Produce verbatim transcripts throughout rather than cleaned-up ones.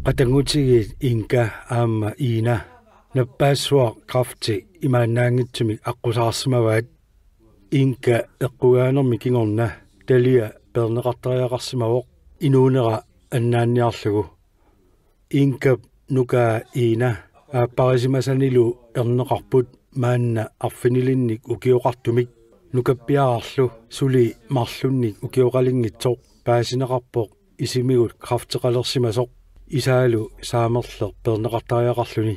Qatanngutigiit Inka aamma Iina nappaassuaq kræfti imaannaanngitsumik aqqusaarsimavaat. Inka eqqugaanermi kingorna talia peerneqartariaqarsimavoq inuunera annaanniarlugu. Inkap nukaa Iina aapparisimasanilu erneqarput maanna arfinilinnik ukioqartumik. Nukappiararlu suli marlunnik ukioqalinngitsoq paasineqarpoq isimigut kræfteqalersimasoq isaalu saamerleq peerneqartariaqarluni.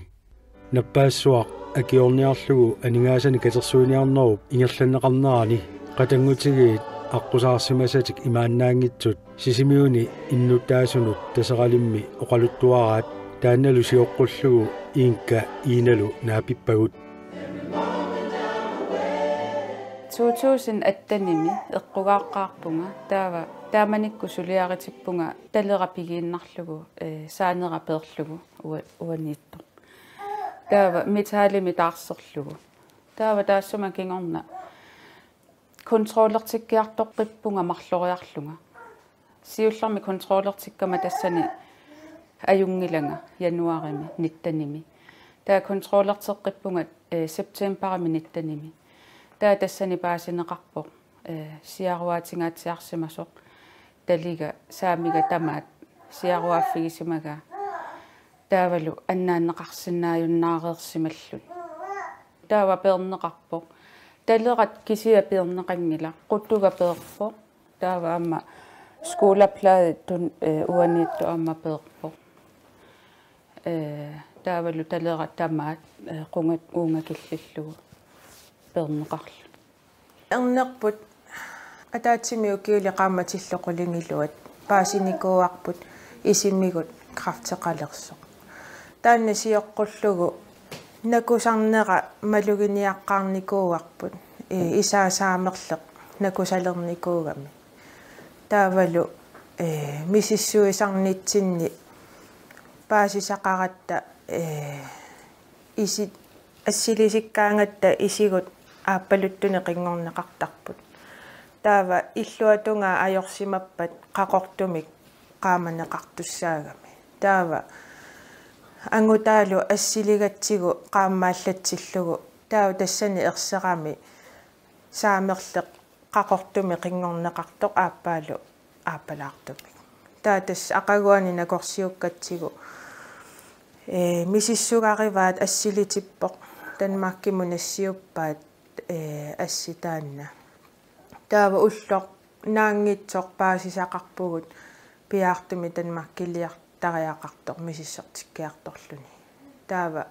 Nappaassuaq akiorniarlugu aningaasanik katersuiniarnerup ingerlanneqarnerani qatanngutigiit aqqusaarsimasatik imaannaanngitsut Sisimiuni innuttaasunut Taseralimmi oqaluttuaraat, taannalu sioqqullugu Inka Iinalu naapippagut. To tusind attenimi eqqugaaqqaarpunga, taava taamanikkut suliaritippunga talera pigiinnarlugu, eh, saanera peerlugu ua-, uaniittoq. Taava metalimi taarserlugu. Taava taassuma kingorna controllertikkiartoqqippunga marloriarlunga. Siullermik controllertikkama tassani ajunngilanga januarimi nittenimi. Taava controllerteqqippunga, eh, septemberimi nittenimi. Taava tassani paasineqarpoq, eh, siaruaatingaatsiarsimasoq, taliga saamiga tamaat siaruaaffigisimagaa. Taavalu annaanneqarsinnaajunnaarsimalluni. Taava peerneqarpoq. Talerat kisiat peerneqanngilaq, qutuga peerpoq. Taava aamma skulderbladet tun-, eh, uaniittoq aamma peerpoq. Eh, taavalu talerat tamaat, eh, qungat uunga killillugu peerneqarluni. Ernerput ataatsimik ukiulik qaammatillu qulingiluat paasinikuuarput isimigut kræfteqalersoq. Taanna sioqqullugu nakusarnera maluginiaqqaarnikuuarput, eh, isaa saamerleq nakusalernikuugami. Taavalu, eh, misissuisarnitsinni paasisaqaratta, eh, isit assilisikkaangatta isigut aappaluttunik qinngorneqartarput. Taava illuatungaa ajorsimappat qaqortumik qaamaneqartussaagami. Taava angutaalu assiligatsigu qaammaallatsillugu. Taava tassani erserami saamerleq qaqortumik qinngorneqartoq aappaalu aappalaartumik. Taava tassa aqaguani nakorsiukkatsigu, eh, misissugarivaat assilitippoq, Danmarkimut nassiuppaat, eh, assi taanna. Taava ulloq naanngitsoq paasisaqarpugut piaartumik Danmarkiliartariaqartoq misissortikkiartorluni. Taava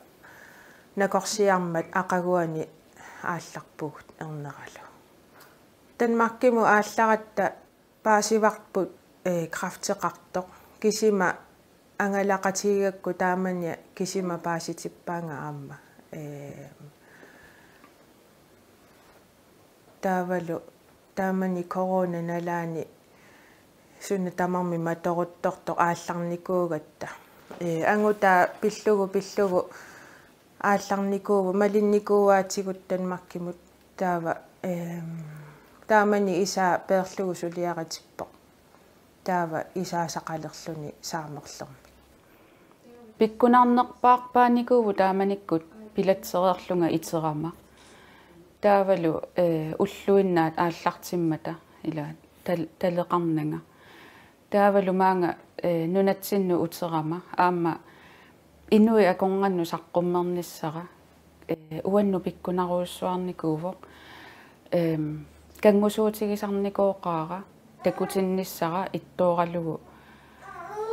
nakorsiarmat aqaguani aallarpugut erneralu. Danmarkimut aallaratta paasivarput, eh, kræfteqartoq. Kisima angalaqatigigakku taamani kisima paasitippaanga aamma. Eh, taavalu taamani corona nalaani suna tamarmi matoruttortoq aallarnikuugatta. Eh, angutaa pillugu, pillugu aallarnikuuvugut, malinnikuuaatigut Danmarkimut. Taava, ehm, taamani isaa peerlugu suliaritippoq. Taava isaasaqalerluni saamerlermik. Pikkunarnerpaarpaanikuuvoq taamanikkut pilatsereerlunga iterama. Taavalu, eh, ulluinnaat aallartimmata ila tal-, taleqarnanga. Taavalu maanga, eh, nunatsinnut uterama aamma inuit akornannut saqqummernissara, eh, uannut pikkunarujussuarnikuuvoq. Ehm, kanngusuutigisarnikooqaara takutinnissara ittooralugu,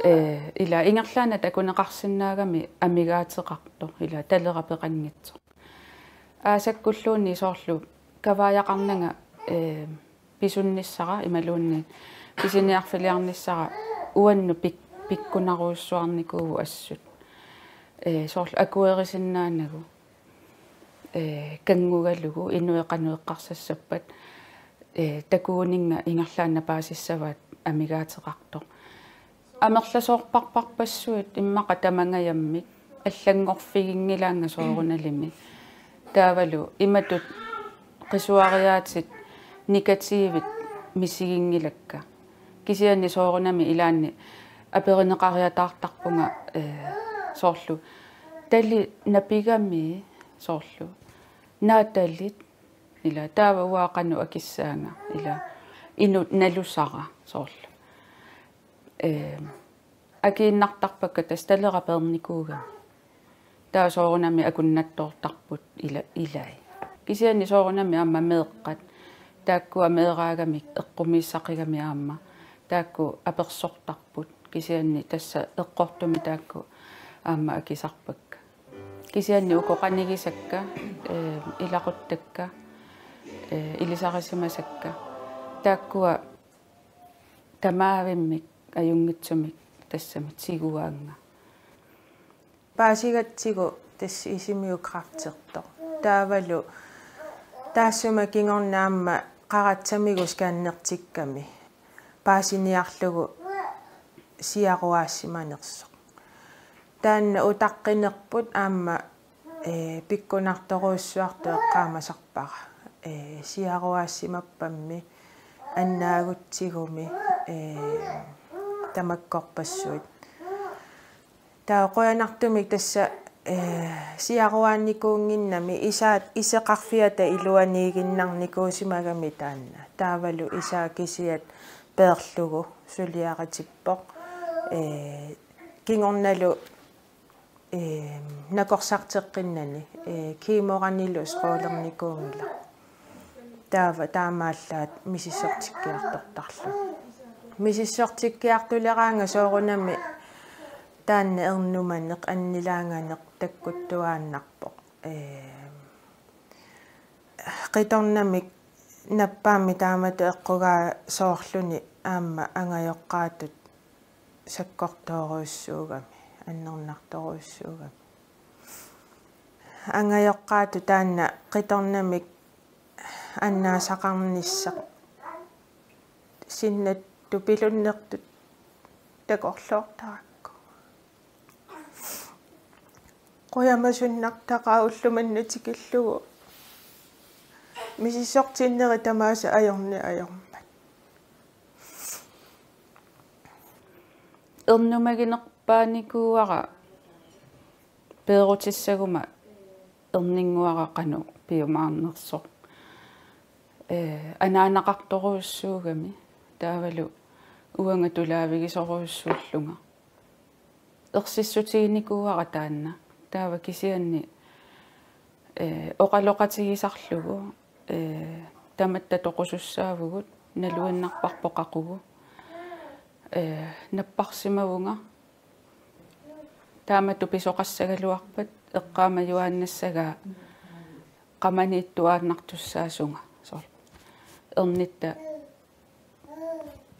eh, ila ingerlaannaq takuneqarsinnaagami amigaateqartoq ila talera peqanngitsoq. Aasakkulluunniit soorlu kavaajaqarnanga, eh, pisunnissara imaluunniit pisiniarfiliarnissara uannut pik-, pikkunarujussuarnikuuvoq assut. Eh, soorlu akuerisinnaanagu, eh, kanngugalugu inuit qanoq eqqarsassappat, eh, takuuninnga ingerlaannaq paasissavaat amigaateqartoq. Amerlasoorparparpassuit immaqa tamangajammik allanngorfiginngilaannga soorunalimi. Taavalu imatut qisuariaatit negativit misiginngilakka. Kisianni soorunami ilaanni aperineqariataartarpunga, ee, soorlu tali napigami soorlu naatalit ila taava uanga qanoq akissaanga ila inuk nalusara soorlu. Ee, akiinnartarpakka tassa talera peernikuugami. Taava soorunami akunnattoortarput ila-, ilai. Kisianni soorunami aamma meeqqat. Taakkua meeraagamik eqqumiissaqigamik aamma. Taakku apersortarput. Kisianni tassa eqqortumik taakku aamma akisarpakka. Kisianni uku qanigisakka, ee, ilaquttakka, ee, ilisarisimasakka. Taakkua tamaavimmik ajunngitsumik tassami tiguaannga. Paasigatsigu tassa isimiut kræftertoq. Taavalu taassuma kingorna aamma qaratsamigut scannertikkami paasiniarlugu siaruaassimanersoq. Taanna utaqqinerput aamma, ee, pikkunartorujussuartut eqqaamasarpara. Ee, siaruaassimappammi annaagutsigumi, ee, tamakkorpassuit. Taava qujanartumik tassa, ee, siaruaannikuunnginnami isaat iseqarfiata iluaniiginnarnikuusimagami taanna. Taavalu isaat kisiat peerlugu suliaritippoq. Ee, kingornalu, ee, nakorsarteqqinnani, ee, kemoranilu skoolernikuunngilaq. Taava taamaallaat misissortikkiartortarluni. Misissortikkiartuleraangat soorunami taanna ernumaneq annilaanganeq takkuttuaannarpoq. Ee, qitornamik nappaammik taamatut eqqugaa soorluni aamma angajoqqaatut sakkortoorujussuugami, annernartorujussuugami. Angajoqqaatut taanna qitornamik annaasaqarnissaq sinnattu pilunnertut takorloortarakku. Qujamasunnartaqaaq ulloq manna tikillugu. Misissortinnerit tamaasa ajorneq ajormat. Ernumaginerpaanikuuara peerutissaguma erninnguara qanoq piumaarnersoq. Ee, anaanaqartorujussuugami taavalu uanga tulaavigisorujussuullunga. Ersissutiginikuuara taanna. Taava kisianni, ee, oqaloqatigisarlugu, ee, tamatta toqusussaavugut, naluinnarparput qaqugu. Ee, napparsimavunga. Taamatut pisoqassagaluarpat eqqaamajuaannassagaa qamaniittuaannartussaasunga. Soorlu ernitta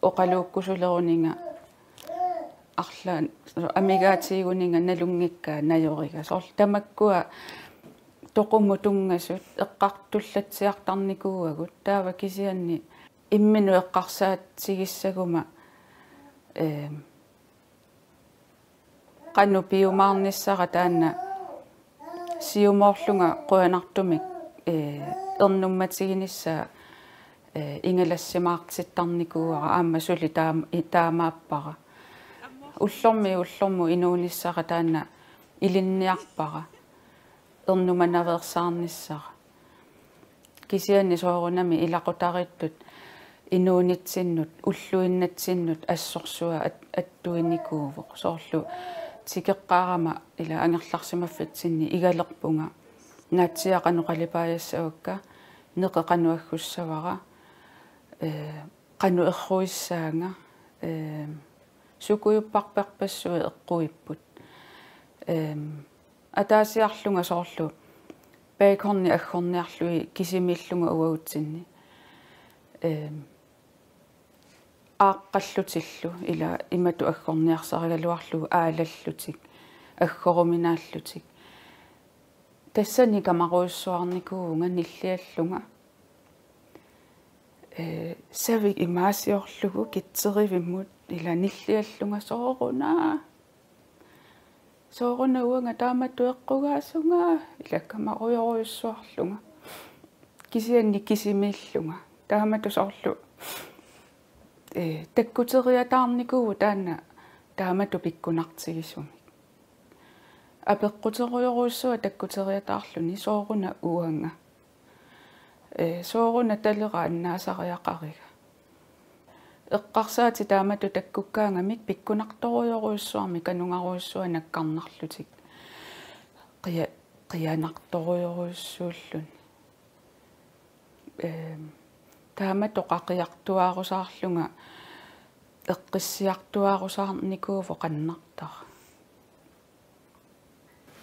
oqaluukkusuleruninga arlaat amigaatiiguninga nalunngikkaa najoriga. Soorlu tamakkua toqumut tunngasut eqqartullatsiartarnikuuagut. Taava kisianni imminut eqqarsaatigissaguma, ee, qanoq piumaarnissara taanna siumoorlunga qujanartumik, ee, ernummatiginissaa, ee, ingalassimaartittarnikuuara aamma suli taam-, i-, taamaappara. Ullormiit ullormut inuunissara taanna ilinniarpara ernumanaveersaarnissara. Kisianni soorunami ilaqutariittut inuunitsinnut, ulluinnatsinnut assorsuaq at-, attuinikuuvoq. Soorlu tikeqqaarama ila angerlarsimaffitsinni igalerpunga. Naatsiiat qanoq qalipaajassavakka, neqe qanoq aggussavara, ee, qanoq erruissaanga, ee, sukujupparparpassuit eqquipput. Ee, ataasiarlunga soorlu baconit aggorniarlugit kisimiillunga uagutsinni. Ee, aaqqallutillu ila imatut aggorniarsarigaluarlugu aalallutik, aggoruminaallutik. Tassani kamarujussuarnikuuvunga nilliallunga. Ee, savik imaasiorlugu kitserivimmut ila nilliallunga sooruna. Sooruna uanga taamatut eqqugaasunga, ila kamarujorujussuarlunga. Kisianni kisimiillunga. Taamatut soorlu, ee, takkuteriataarnikuuvoq taanna taamatut pikkunartigisumik. Apeqquterujorujussuaq takkuteriataarluni sooruna uanga. Ee, sooruna talera annaasariaqariga. Eqqarsaatit taamatut takkukkaangamik pikkunartorujorujussuarmik kanungarujussuaq nakkarnarlutik. Qia-, qianartorujorujussuulluni. Ehm, taamatut qaqiartuaarusaarlunga eqqissiartuaarusaarnikuuvoq qannartara.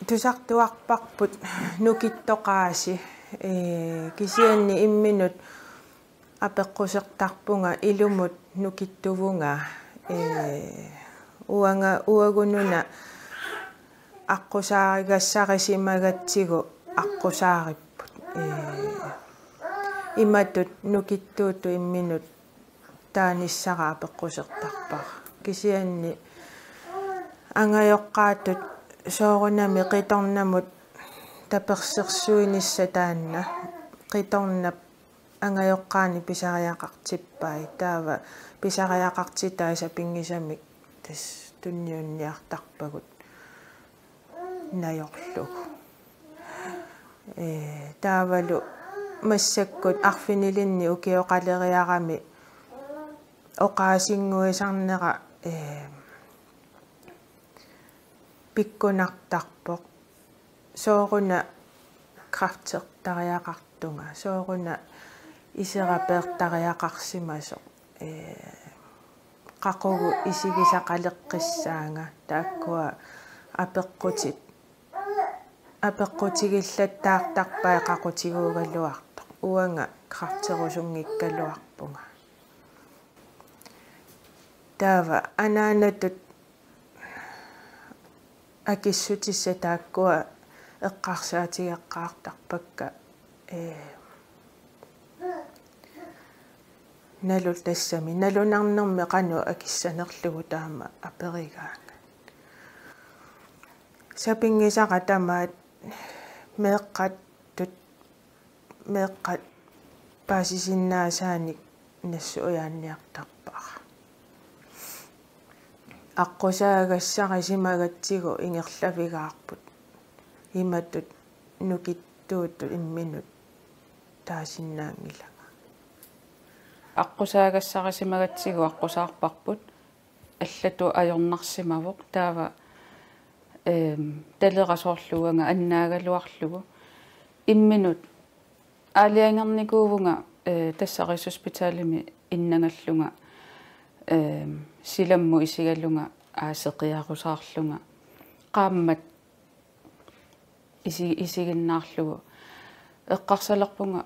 Tusartuarparput nukittoqaasi, ee, kisianni imminut apeqqusertarpunga ilumut nukittuvunga, ee, uanga uagununa aqqusaarigassarissimagatsigu aqqusaaripput. Ee, imatut nukittuutut imminut taanissara apeqqusertarpara. Kisianni angajoqqaatut soorunami qitornamut tapersersuinissaq taanna, qitornap angajoqqaani pisariaqartippai, taava pisariaqartitai sapinngisamik tassa tunniunniartarpagut najorlugu. Ee, taavalu massakkut arfinilinni ukioqaleriarami oqaasinnguisarnera, ee, pikkunartarpoq. Sooruna kræftertariaqartunga, sooruna isera peertariaqarsimasoq, ee, qaqugu isigisaqaleqqissaanga, taakkua apeqqutit, apeqqutigillattaartarpai qaqutiguugaluartoq, uanga kræfterusunngikkaluarpunga. Taava anaanatut akissutissat taakkua eqqarsaatigeqqaartarpakka, ee, nalu-, tassami nalunarnermi qanoq akissanerlugu taama aperigaangat. Sapinngisara tamaat meeqqatut, meeqqat paasisinnaasaannik nassuiaanniartarpara. Aqqusaagassarisimagatsigu ingerlavigaarput. Imatut nukittuutut imminut taasinnaanngilanga. Aqqusaagassarisimagatsigu aqqusaarparput. Allatut ajornarsimavoq taava, ehm, talera soorlu uanga annaagaluarlugu. Imminut aalajangernikuuvunga, eh, tassa Rigshospitalimi innangallunga, ehm, silammut isigalunga aaseqiarusaarlunga. Qaammat isi-, isiginnaarlugu. Eqqarsalerpunga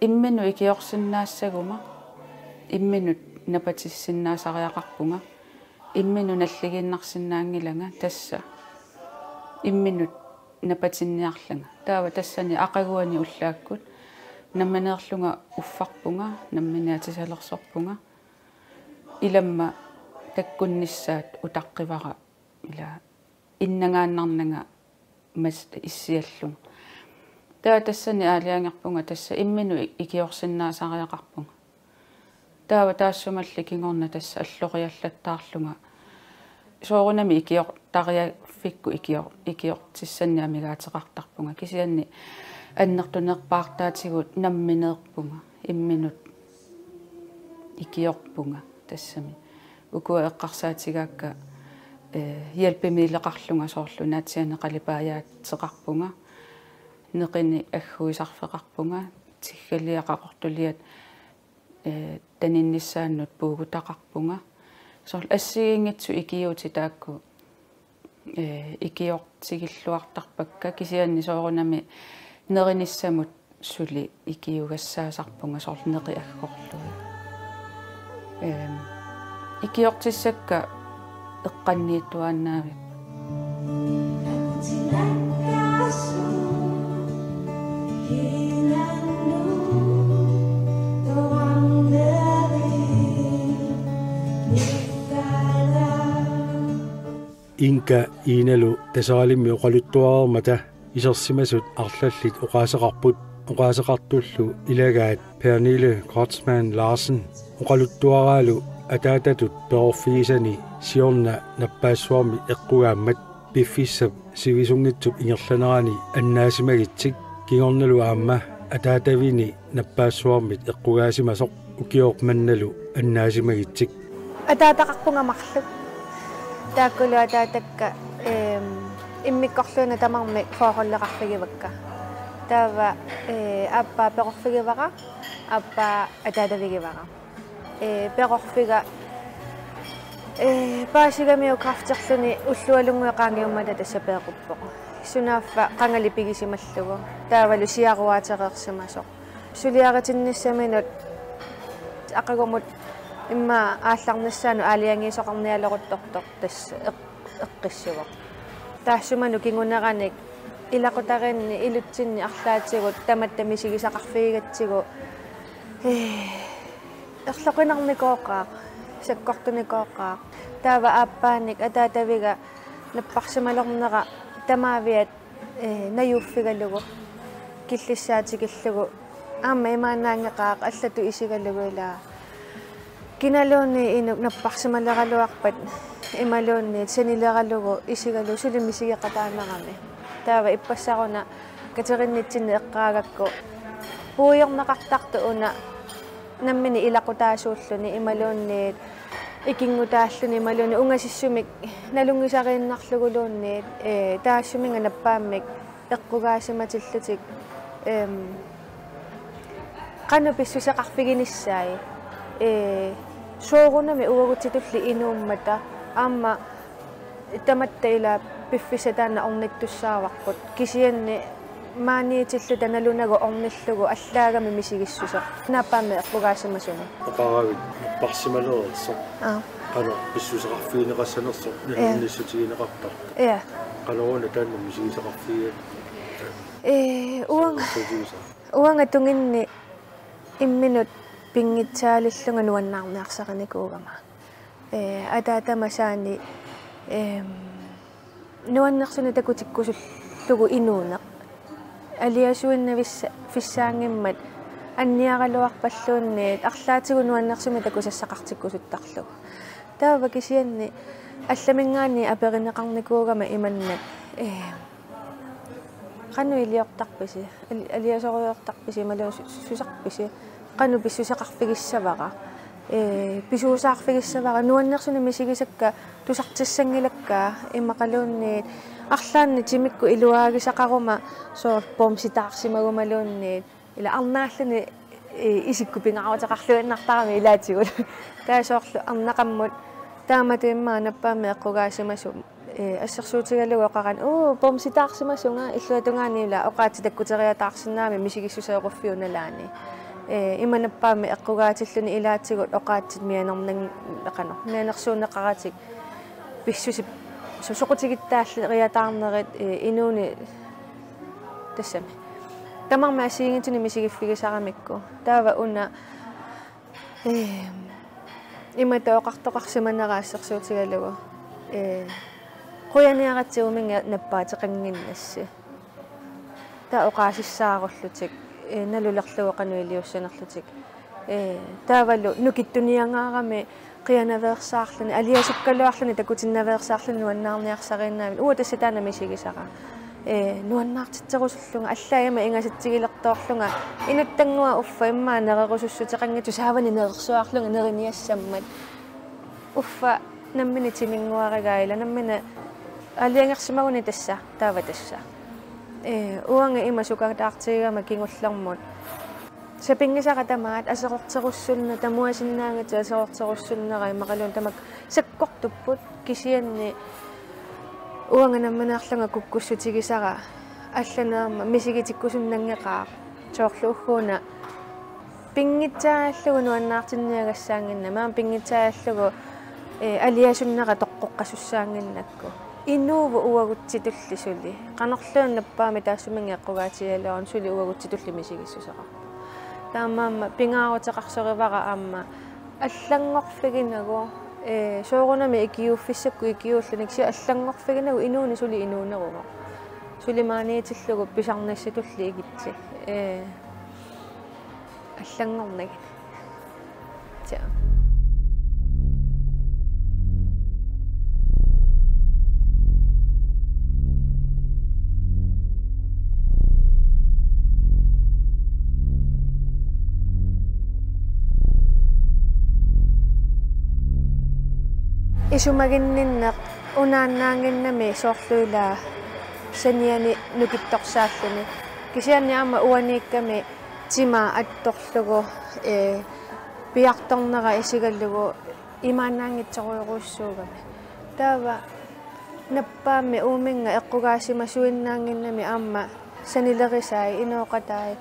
imminut ikiorsinnaassaguma, imminut napatissinnaasariaqarpunga, imminut nalligiinnarsinnaanngilanga tassa, imminut napatinniarlanga. Taava tassani aqaguani ullaakkut nammineerlunga uffarpunga, nammineq atisalersorpunga, ilamma takkunnissaat utaqqivara ila innangaannarnanga mas-, issiallunga. Taava tassani aalajangerpunga tassa imminut ikiorsinnaasariaqarpunga. Taava taassumalu kingorna tassa alloriallattaarlunga. Soorunami ikiortariaffikkut ikior-, ikiortissannik amigaateqartarpunga. Kisianni annertunerpaartaatigut nammineerpunga. Imminut ikiorpunga tassami. Ukua eqqarsaatigaakka, eh, hjælpemiddelleqarlunga soorlu naatsiianik qalipaajaateqarpunga, neqinik agguisarfeqarpunga, tiggaliat qaqortuliat, eh, taninnissaannut puugutaqarpunga. Soorlu assigiinngitsut ikiuutit taakku, eh, ikiortigilluartarpakka kisianni soorunami nerinissamut suli ikiugassaasarpunga soorlu neqi aggorlugit. Ehm, ikiortissakka eqqanniittuaannaavipput. Inka Iinalu Taseralimmi oqaluttuareermata isersimasut arlallit oqaaseqarput, oqaaseqartullu ilagaat Pernille Kreutzmann Larsen oqaluttuaraalu Ataatatut perorfigisani siorna nappaassuarmit eqqugaammat piffissap sivisunngitsup ingerlanerani annaasimagitsik, kingornalu aamma ataatavini nappaassuarmit eqqugaasimasoq ukioq mannalu annaasimagitsik. Ataataqarpunga marluk. Taakkulu ataatakka, ehm, immikkorluunniit tamarmik forholdeqarfigivakka. Taava, eh, aappaa perorfigivara, aappaa ataatavigivara. Eh, perorfiga, eh, paasigamiuk kræfterluni ullualunnguit qaangiummata tassa peeqquppoq. Sunaaffa qangali pigisimallugu. Taavalu siaruaatereersimasoq. Suliaritinnissaminut aqagumut immaqa aallarnissaanut aalajangiisoqarnialeruttortoq tassa eq-, eqqissuuvoq. Taassumalu kinguneranik ilaqutariinni ilutsinni arlaatigut tamatta misigisaqarfigigatsigu, eh, erloqinarnikooqaaq, sakkortunikooqaaq. Taava aappaanik ataataviga napparsimalernera tamaaviat, eh, najuuffigalugu, killissaa tikillugu, aamma imaannaanngeqaaq allatut isigalugu ilaa. Kinaluunniit inuk napparsimaleraluarpat imaluunniit sanileralugu isigalugu suli misigeqataanerami. Taava ippassaq una katerinitsinni eqqaagakku puigorneqartartoq una nammineq ilaqutaasuulluni imaluunniit ikinngutaalluni imaluunniit ungasissumik nalunngisariinnarluguluunniit, eh, taassuminnga nappaammik eqqugaasimatillutik, ehm, qanoq pissuseqarfiginissaat, eh, soorunami uagutsitulli inuummata aamma tamatta ila piffissaq taanna ornittussaavarput. Kisianni maaniitilluta nalunagu ornillugu allaagami misigissuseq. Nappaammik eqqugaasimasuni. Oqaravit napparsimalereersoq. Aa. Qanoq pissuseqarfigineqassanersoq, ja, nalunnissutigineqartartoq. Ja. Qanoruna taanna misigisaqarfigiga-? Eh, uanga, suutigisa. Uanga tunginni imminut pinngitsaalillunga nuannaarniarsarinikuugama. Eh, ataatama saani, ehm, nuannersunik takutikkusullugu inuuneq. Aliasuinnavissa-, fissaanngimmat anniaraluarpalluunniit arlaatigut nuannersunik takusassaqartikkusuttarlugu. Taava kisianni allaminngaanniit aperineqarnikuugama imannak, eh, qanoq iliortarpisi, ali-, aliasoriortarpisi, imaluunniit su-, su-, susarpisi, qanoq pissuseqarfigissavara, eh, pisuusaarfigissavara, nuannersunik misigisakka tusartissanngilakka, immaqaluunniit arlaannik timikkut iluaagisaqaruma soorlu bumsitaarsimagumaluunniit, ila arnaalluni, eh, isikkut pingaaruteqarluinnartarami ilaatigut. Taava soorlu arnaqammut taamatut immaqa nappaammik eqqugaasimasumik, eh, assersuutigalugu oqarani: "Uu, bumsitaarsimasunga." Illuatungaani ila oqaatsit takkuteriataarsinnaammat misigissuseeqquffiup nalaani. Eh, ima nappaammik eqqugaatilluni ilaatigut oqaatsit mianernan-, qanoq, mianersuunneqaratik pissusip su-, soqutigittaalleriataarnerit, eh, inuuneq tassami. Tamarmik assigiinngitsunik misigiffigisaramikku. Taava una, eh, imatut oqartoqarsimanera assersuutigalugu, eh, qujaniaratsigu uminnga nappaateqannginnassi. Taava oqaasissaarullutik, eh, nalulerlugu qanoq iliussanerlutik. Eh, taavalu nukittuniangaarami qianaveersaarluni, aliasukkaluarluni takutinnaveersaarluni nuannaarniarsariinnaavik. Uanga tassa taanna misigisara. Eh, nuannaartitserusullunga, allaat ima ingasatsigilertoorlunga. Inuttannguaq uffa immaqa nererusussuteqanngitsoq saavani nerersuarlunga neriniassammat. Uffa nammineq timinnguarigaa ila nammineq aalajangersimaguni tassa, taava tassa. Eh, uanga ima sukataartigigama kingullermut. Sapinngisara tamaat aserorterussunne-, tamuasinnaanngitsoq aserorterussunnera immaqaluunniit tamakku sakkortupput, kisianni uanga nammineerlunga kukkussutigisara allanik aamma misigitikkusunnanngeqaaq, soorlu ugguuna pinngitsaallugu nuannaartinniagassaannginnami, aamma pinngitsaallugu, eh, aliasunnera toqqoqqasussaannginnakku. Inuuvoq uagutsitulli suli. Qanorluunniit nappaammik taassuminnga eqqugaatigigaluaruni suli uagutsitulli misigissuseqarpoq. Taamaammat pingaaruteqarsorivara aamma allanngorfiginagu, eh, soorunami ikiuuffissakkut ikiuullutik, kisianni allanngorfiginagu inuuneq suli inuuneruvoq. Suli maaniitillugu pisarnissatulli igitsi. Eh, allanngornagit. Tja. Isumaginninneq unaannaannginnami soorlu ilaa saniani nukittorsaalluni. Kisianni aamma uaniikkami timaa attorlugu, ee, piartornera isigalugu imaannaanngitsorujorujussuugami. Taava nappaammi uuminnga eqqugaassimasuinnaannginnami aamma sanilerisai inooqatai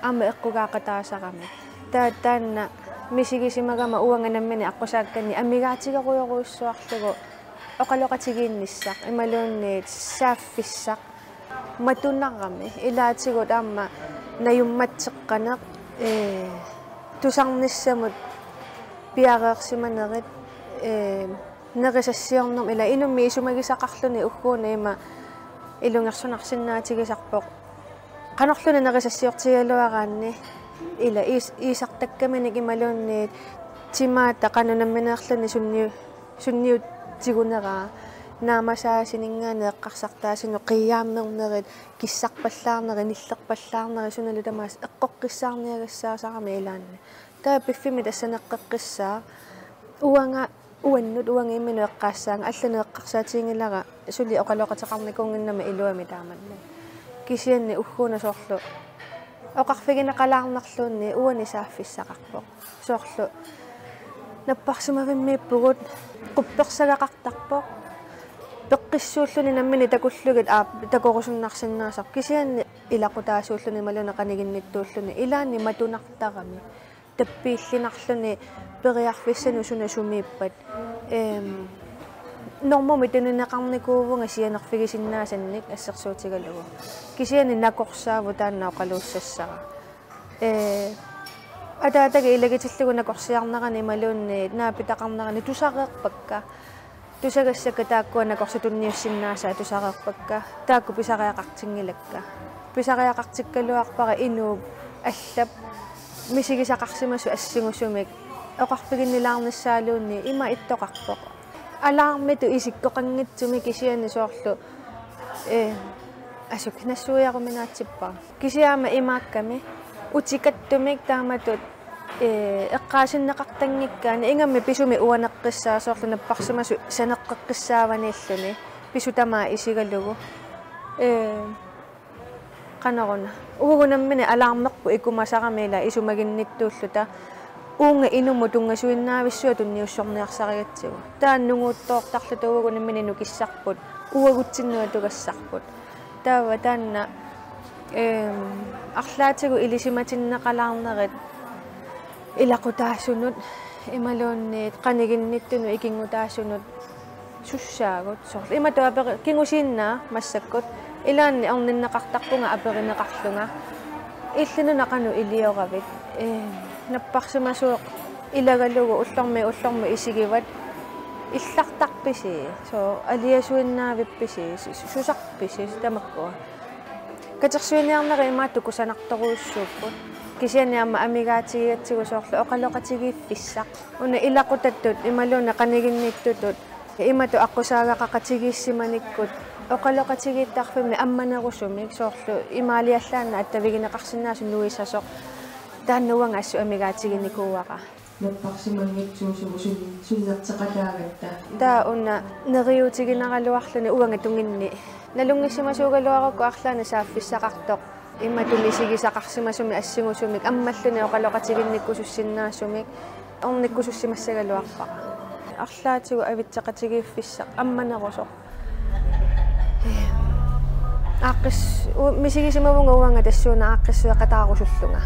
aamma eqqugaaqataasarami. Taa-, taanna misigisimagama uanga nammineq aqqusaakkani amigaatigerujorujussuarlugu oqaloqatigiinnissaq imaluunniit saaffissaq matunarami ilaatigut aamma najummatseqqaneq, ee, tusarnissamut piareersimanerit, ee, nerisassiornermi ila inummik isumagisaqarluni ugguuna ima ilungersunarsinnaatigisarpoq. Qanorluunniit nerisassiortigigaluaraanni ila iis-, iisartakkaminik imaluunniit timaata qanoq nammineerluni sunniu-, sunniutigiguneraa naamasaasininngaanniit eqqarsartaasinut qiiaammernerit, kissarpallaarnerit, nillerpallaarnerit, sunalu tamaasa eqqoqqissaarniagassaasarami ilaanni. Taava piffimmi tassaneqqeqqissaaq uanga uannut uanga imminut eqqaassaanga allanut eqqarsaatiginngilara suli oqaloqateqarnikuunnginnama iluamik taamannak. Kisianni ugguuna soorlu oqarfigineqalaarnerluunniit uani saaffissaqarpoq. Soorlu napparsimavimmiippugut quppersagaqartarpoq. Peqqissuulluni nammineq takullugit aap takorusunnarsinnaasarpoq. Kisianni ilaqutaasuulluni imaluunniit qaniginnittuulluni ilaanni matunartarami. Tappiillinarluni periarfissanut suna sumiippat. Ehm, normumik tunineqarnikuuvunga sianerfigisinnaasannik assersuutigalugu. Kisianni nakorsaavoq taanna oqaluussassara. Ee, ataataga ilagitillugu nakorsiarnerani imaluunniit naapitaqarnerani tusareerpakka. Tusagassakka taakkua nakorsat tunniussinnaasaat tusareerpakka. Taakku pisariaqartinngilakka. Pisariaqartikkaluarpara inuup allap misigisaqarsimasoq assingusumik oqarfiginnilaarnissaaluunniit ima ittoqarpoq. Alarmitut isikkoqanngitsumik kisianni soorlu, ee, asuk nassuiaruminaatsippara. Kisianni aamma imaakkami utikattumik taamatut, ee, eqqaasinneqartanngikkaanni ingammik pisumik uaneqqissaaq soorlu napparsimasut saneqqeqqissaavaniilluni pisut tamaat isigalugu. Ee, qanoruna. Uagut nammineq alarmerput ikumasarami ila isumaginnittuulluta. Uunga inummut tunngasuinnaavissuaq tunniussorniarsarigatsigu. Taanna nunguuttoortarluta uagut nammineq nukissarput. Uagutsinnut atugassarput. Taava taanna, ehm, arlaatigut ilisimatinneqalaarnerit ilaqutaasunut imaluunniit qaniginnittunut ikinngutaasunut sussaagut soorlu. Imatut aperi-, kingusiinnaq massakkut. Ilaanni orninneqartarpunga aperineqarlunga. Illit una qanoq ilioravit? Ee, napparsimasoq ilagalugu ullormiit ullormut isigivat. Illartarpisi? Soo, aliasuinnaavippisi? Su-, su-, susarpisi? Tamakkua. Katersuiniarnerit imaattoq kusanartorujussuupput. Kisianni aamma amigaatigigatsigu soorlu oqaloqatigiiffissaq. Una ilaqutatut imaluunniit qaniginnittutut imatut aqqusaagaqaqatigiissimanikkut oqaloqatigiittarfimmi ammanerusumik soorlu imaaliallaannaq attavigineqarsinnaasut nuisasoq. Taanna uanga assut amigaatiginikuuara. Napparsimanngitsuusugut sun-, sunnerteqalaagatta. Taava una neriuutiginaraluarluni uanga tunginni. Nalunngissimasuugaluarakku arlaannik saaffissaqartoq. Imatut misigisaqarsimasumik assingusumik ammalluni oqaloqatiginnikkusussinnaasumik ornikkusussimassagaluarpara. Arlaatigut avitseqatigiiffissaq ammanerusoq. Aaqqis-, u-, misigisimavunga uanga tassuuna aaqqissueqataarusullunga.